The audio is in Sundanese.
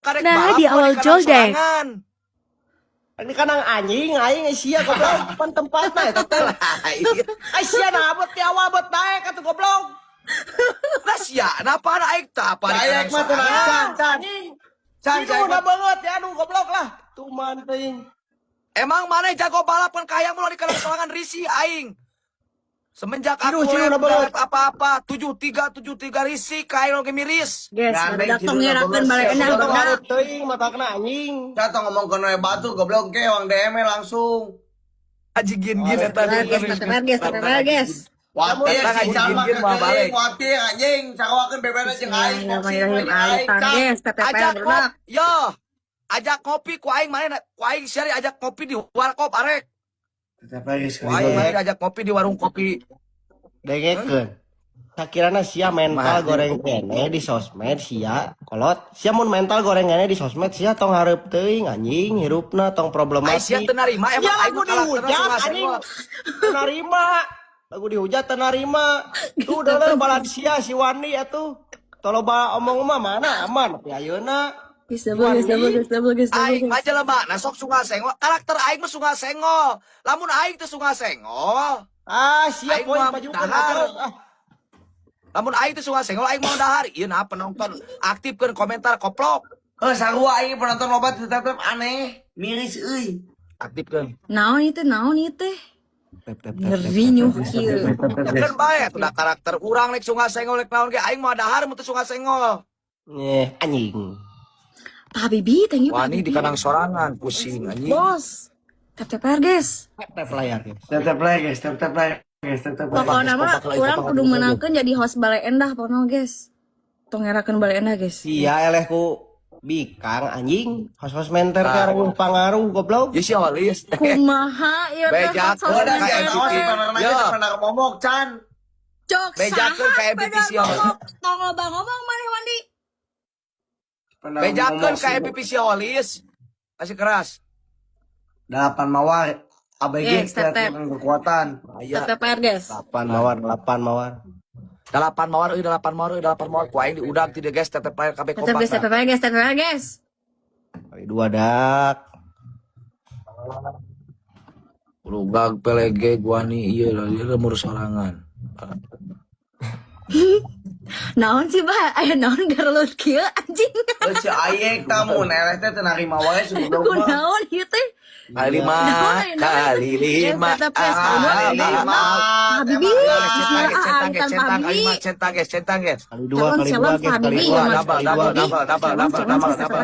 Karek Nah, balap di mah awal di kandang joldek. sorangan. Ini kanang anjing aing sia goblok pan tempatna eta teh. Ai sia nah abot ti awal bot daek atuh goblok. Lah sia, napa ada aing tah apa di Daek kandang mah tenang sorangan? can can. Anjing. Can, Aduh, can. udah banget ya, aduh goblok lah. Tuh teuing. Emang mana jago balap kan kahayang mulu di kandang sorangan risih aing. Semenjak Ciduh, aku ciduh, rap udah banget. rap apa-apa 73 73 risih kayak oge miris. Guys, Gandeng, barudak tong judulna ngerakeun bolos. balik endah Tong barudak. hareup teuing matakna anjing. Kita tong ngomong ke noe batu goblok ke wang DM langsung. Aji gin gin eta. Guys, TPR guys, TPR guys. Watir Datang si anjing Calma gin-gin mau kekeuing, balik. watir anjing, sawakeun bebena jeung aing, foksi Bismillahirrahmanirrahim. jeung aing, Alitan Cak. guys, TPR Ajak barudak. kopi, yo. Ajak kopi ku aing mana ku aing sia ajak kopi di warkop arek. Tetep lagi Ku aing mana ajak kopi di warung kopi. Dengekeun. Sakirana sia mental goreng kene di sosmed sia kolot. Sia mun mental goreng kene di sosmed sia tong hareup teuing anjing hirupna tong Ai sia problematik. teu narima Ya emang aing lagu mah karakterna dihujat sunga anjing. senggol. Teu narima. Lagu dihujat teu narima. Tuh udah balansia si Wandi atuh. Toloba omong mah mana aman tapi ayeuna. Guys, double guys, double guys, double guys, double Aing guys. mah jelema nah sok sunga senggol. Karakter aing mah sunga senggol. Lamun aing teu sunga senggol, Ah, siap aing poin mah pajukeun dahar. ah. Lamun aing teu sunga senggol aing mau dahar. Ieu nah penonton aktifkeun komentar koplok. Eh sarua aing penonton loba tetep aneh, miris euy. Aktifkeun. Naon itu, naon itu teh? Ngeri nyuh kieu. Kan bae atuh da karakter urang rek sunga senggol rek naon ge aing mau dahar mun teu sunga senggol. Nyeh, anjing. Pak Bibi, thank you Pak Wani di Bibi. kandang sorangan pusing anjing. Bos. Tap TPR guys. Tap tap layar guys. Tetep lagi guys, tetep lagi guys, tetep lagi. Pokoknya mah Kompak lagi, urang kompak kudu lagi. menangkeun jadi host Bale Endah pokoknya guys. Tong ngerakeun Bale Endah guys. Sia eleh ku bikang anjing. Hos-hos menter teh Ah. areuh pangaruh goblok. Ya si Olis. Kumaha ieu teh Bejakeun host Oh, dan ka si MVP. Olis sebenarnya Yo. sebenarnya momok Chan. Cok Bejakeun saha ka MVP beda si Olis. ngomong tong loba ngomong maneh Wandi. Sebenarnya Bejakeun momok ka sih. MVP si Olis. Kasih keras. Delapan mawar ABG Guys, tidak tetep. dengan kekuatan. Aya. TPR guys. 8 mawar, 8 mawar. Delapan mawar euy, delapan mawar euy, delapan mawar ku aing diudag ti guys tetep layar kabeh Tetep kompak. guys, TPR guys, TPR guys. Kali dua dak. Lugag pelege gua nih ieu lah ieu lemur sorangan. Naon sih bah, aya naon garelut kieu anjing. Eh si Ayek tamu eleh teh teu narima wae si goblok mah. Kunaon ieu teh? Kali lima Naon aya naon? kali lima. Guys, tetep guys, kali dua, Ah, kali ah, lima. ah. Pak Bibi, Centang bismillah guys, centang alitan guys, Pak centang kali Bibi. lima, centang guys, centang guys. Kali dua, Calon kali dua calon guys, Pak kali Bibi dua, ya Mas. Double, kali dua double, guys. double, double, Calon double, calon double, guys, double.